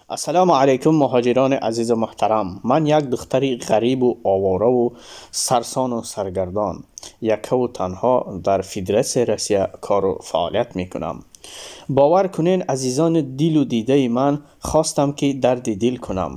Ассалому алайкум, муҳоҷирони азизу муҳтарам. Ман як духтари ғарибу овораву сарсону саргардон, яккаву танҳо дар Федератсияи Россия кору фаъолият мекунам. Бовар кунен, азизони дилу дидаи ман, хостам, ки дарди дил кунам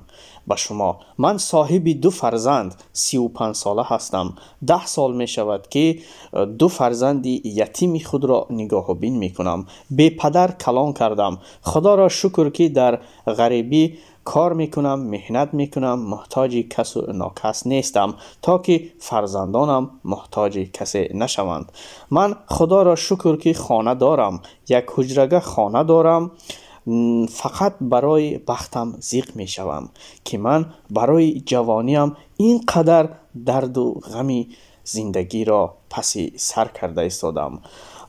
ба шумо. Ман соҳиби ду фарзанд, 35 сола ҳастам. 10 сол мешавад, ки ду фарзанди ятими худро нигоҳубин мекунам, бепадар калон кардам. Худоро шукр, ки дар ғарибӣ кор мекунам, меҳнат мекунам, муҳтоҷи касу нокас нестам, то ки фарзандонам муҳтоҷи касе нашаванд. Ман, худоро шукр, ки хона дорам, як ҳуҷрага хона дорам. Фақат барои бахтам зиқ мешавам, ки ман барои ҷавониам ин қадар дарду ғами зиндагиро паси сар карда истодам.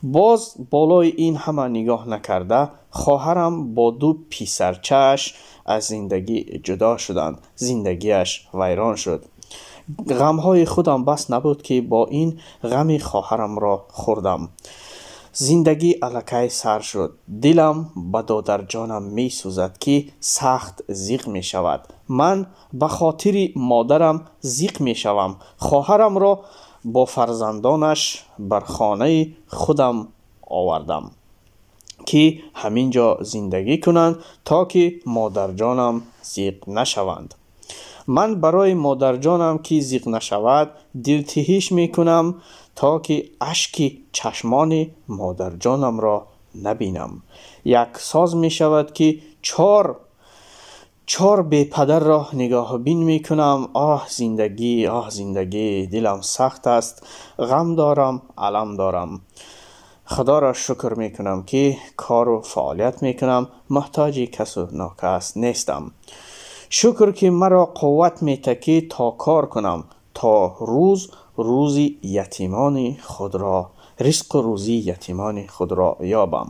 Боз болои ин ҳама нигоҳ накарда, хоҳарам бо ду писарчааш аз зиндагӣ ҷудо шуданд, зиндагиаш вайрон шуд. Ғамҳои худам бас набуд, ки бо ин ғами хоҳарамро хӯрдам. Зиндагӣ аллакай сар шуд. Дилам ба додарҷонам месӯзад, ки сахт зиқ мешавад. Ман ба хотири модарам зиқ мешавам. Хоҳарамро бо фарзандонаш бар хонаи худам овардам, ки ҳамин ҷо зиндагӣ кунанд, то ки модарҷонам зиқ нашаванд. Ман барои модарҷонам, ки зиқ нашавад, дилтиҳиш мекунам, то ки ашки чашмони модарҷонамро набинам. Як соз мешавад, ки чор бепадарро нигоҳубин мекунам. Оҳ, зиндагӣ, оҳ, зиндагӣ! Дилам сахт аст, ғам дорам, алам дорам. Худоро шукр мекунам, ки кору фаъолият мекунам, муҳтоҷи касу нокас нестам. Шукр, ки маро қувват мета, ки то кор кунам, то рӯз рӯзи ятимони худро, ризқу рӯзии ятимони худро ёбам.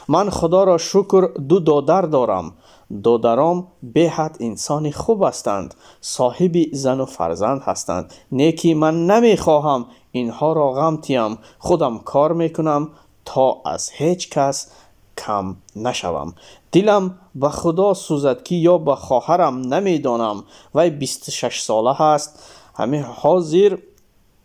Ман, худоро шукр, ду додар дорам. Додаром беҳад инсони хуб ҳастанд, соҳиби зану фарзанд ҳастанд. Не ки ман намехоҳам инҳоро ғам тиям. Худам кор мекунам, то аз ҳеҷ кас кам нашавам. Дилам ба Худо сӯзад, ки ё ба хоҳарам, намедонам. Вай 26 сола ҳаст ҳамин ҳозир.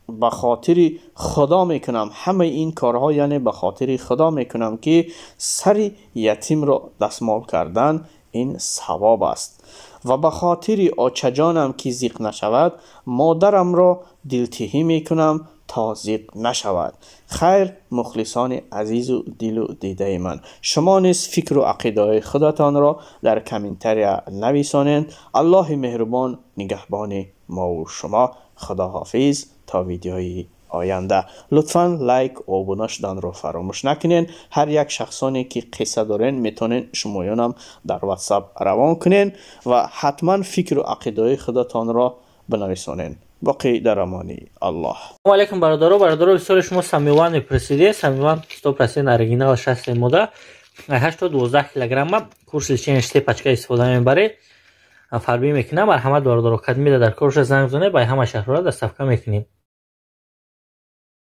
Ба хотири Худо мекунам ҳамаи ин корҳо, яъне ба хотири Худо мекунам, ки сари ятимро дастмол кардан ин савоб аст. Ва ба хотири очаҷонам, ки зиқ нашавад, модарамро дилтиҳӣ мекунам, то зиқ нашавад. Хайр, мухлисони азизу дилу дидаи ман, шумо низ фикру ақидаҳои худатонро дар комментария нависонед. Аллоҳи меҳрубон нигаҳбони мову шумо. Худоҳофиз то видеои оянда. Лутфан лайк, обуна шуданро фаромӯш накунед. Ҳар як шахсоне, ки қисса дорен, метавонед шумоёнам дар Ватсап равон кунед ва ҳатман фикру ақидаҳои худатонро бинависонед. Боқӣ дар амони Аллоҳ. Салому алейкум, бародаро. Бародаро, бисёре шумо Самиван мепурсиде. Самиван 100% оригинал шаст мода, 8 то 12 килограмма, курс лечения, се пачка истифода мебаред, фарбӣ мекунам. Марҳамат, бародаро, кадмида дар корша, занг зане, ба ҳама шаҳрҳоро доставка мекунем.